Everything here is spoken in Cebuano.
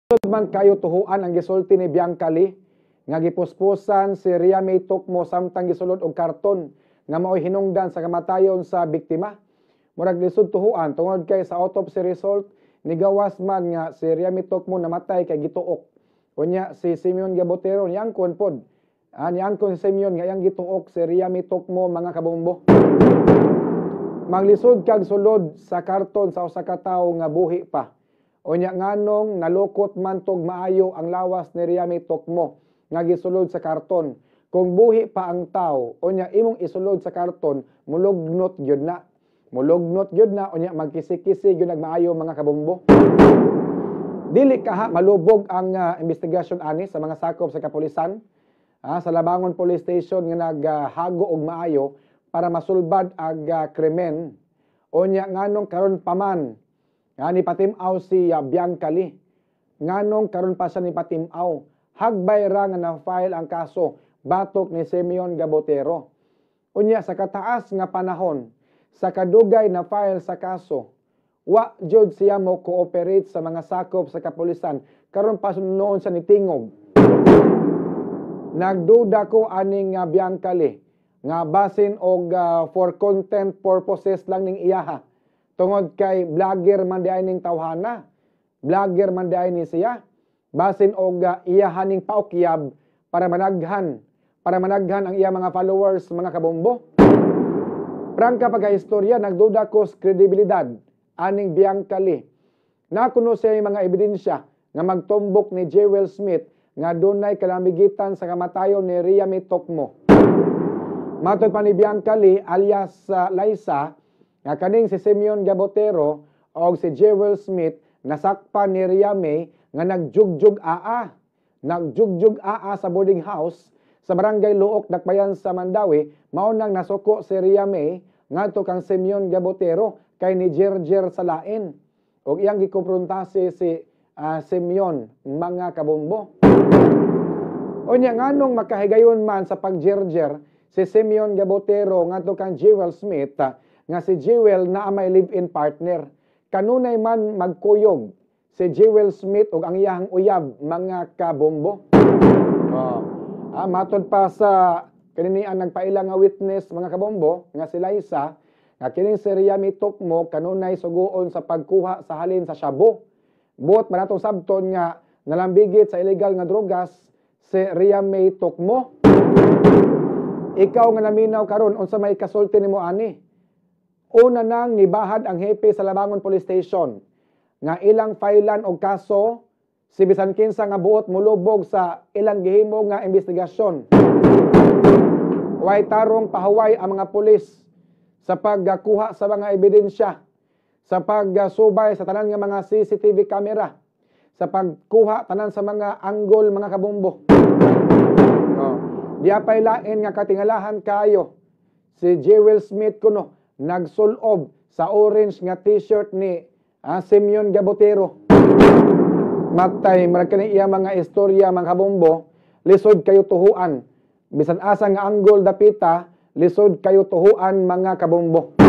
Man kayo tuhuan ang gisulti ni Bianca Lee nga gipuspusan si Ria May Tocmo samtang gisulod og karton nga maoy hinungdan sa kamatayon sa biktima. Murag lisod tuhuan tungod kay sa autopsy result nigawas man nga si Ria May Tocmo namatay kay gituok. Unya si Simeon Gabotero niangkon pod. Niangkon si Simeon nga iyang gituok si Ria May Tocmo, mga kabombo. Maglisod kag sulod sa karton sa usa ka tawo nga buhi pa. Unya nganong nalukot man tog maayo ang lawas ni Ria May Tocmo nga gisulod sa karton? Kung buhi pa ang tao, unya imong isulod sa karton, mulugnot gyud na. Mulugnot gyud na, unya magkisi-kisi gyud nagmaayo, mga kabombo. Dili kaha malubog ang investigasyon ani sa mga sakop sa kapulisan sa Labangon Police Station nga naghago og maayo para masulbad ang krimen. Unya nganong karon pa man nga ni patim-aw si Bianca Lee? Nganong karon pa siya ni patim-aw? Hagbay ra nga na-file ang kaso batok ni Simeon Gabotero. Unya sa kataas nga panahon, sa kadugay na file sa kaso, wa jud siya mo cooperate sa mga sakop sa kapulisan. Karon pa noon sa nitingog. Nagduda ko aning Bianca Lee nga basin og for content purposes lang ning iyaha. Tungod kay vlogger man di ay ning tawhana. Vlogger man di ay ni siya. Basin og iyaha ning paukyab para managhan ang iya mga followers, mga kabombo. Prangka pagka-istorya, nagduda ko sa kredibilidad aning Bianca Lee. Nakuno siya yung mga ebidensya nga magtumbok ni Jewel Smith nga dunay kalamigitan sa kamatayon ni Ria May Tocmo. Matod pa ni Bianca Lee alias Liza nga kaning si Simeon Gabotero o si Jewel Smith nasakpan ni Ria May nga nagjugjug aa. Nagjugjug aa sa boarding house sa Barangay Luok, Dakbayan sa Mandaue, mao nang nasuko si Ria May ngadto kang Simeon Gabotero kay ni Jerjer sa lain. Og iyang gikompronta si Simeon, mga kabombo. Unya nganong makahigayon man sa pagjerjer si Simeon Gabotero ngadto kang Jewel Smith nga si Jewel naa may live-in partner? Kanunay man magkuyog si Jewel Smith ug ang iyang uyab, mga kabombo. Oh. Matod pa sa kaninian nagpaila nga witness, mga kabombo, nga si Liza, nga kining si Ria May Tocmo kanunay suguon sa pagkuha sa halin sa shabu. Buot man atong sabton nga nalambigit sa illegal nga drogas si Ria May Tocmo. Ikaw nga naminaw karon, unsa may kasulti nimo ani? Una nang nibahad ang hepe sa Labangon Police Station nga ilang failan og kaso si bisan kinsa nga buot molubog sa ilang gihimo nga investigasyon. Way tarong pahuway ang mga pulis sa pagkuha sa mga ebidensya, sa pagsubay sa tanan nga mga CCTV camera, sa pagkuha tanan sa mga anggol, mga kabombo. Oh. Di pay lain nga katingalahan kayo. Si Jewel Smith kuno nagsulob sa orange nga t-shirt ni Simeon Gabotero. Matay, marag kani iya mga istorya, mga kabombo, lisod kayo tuhuan. Bisan asa nga anggol dapita, lisod kayo tuhuan, mga kabombo.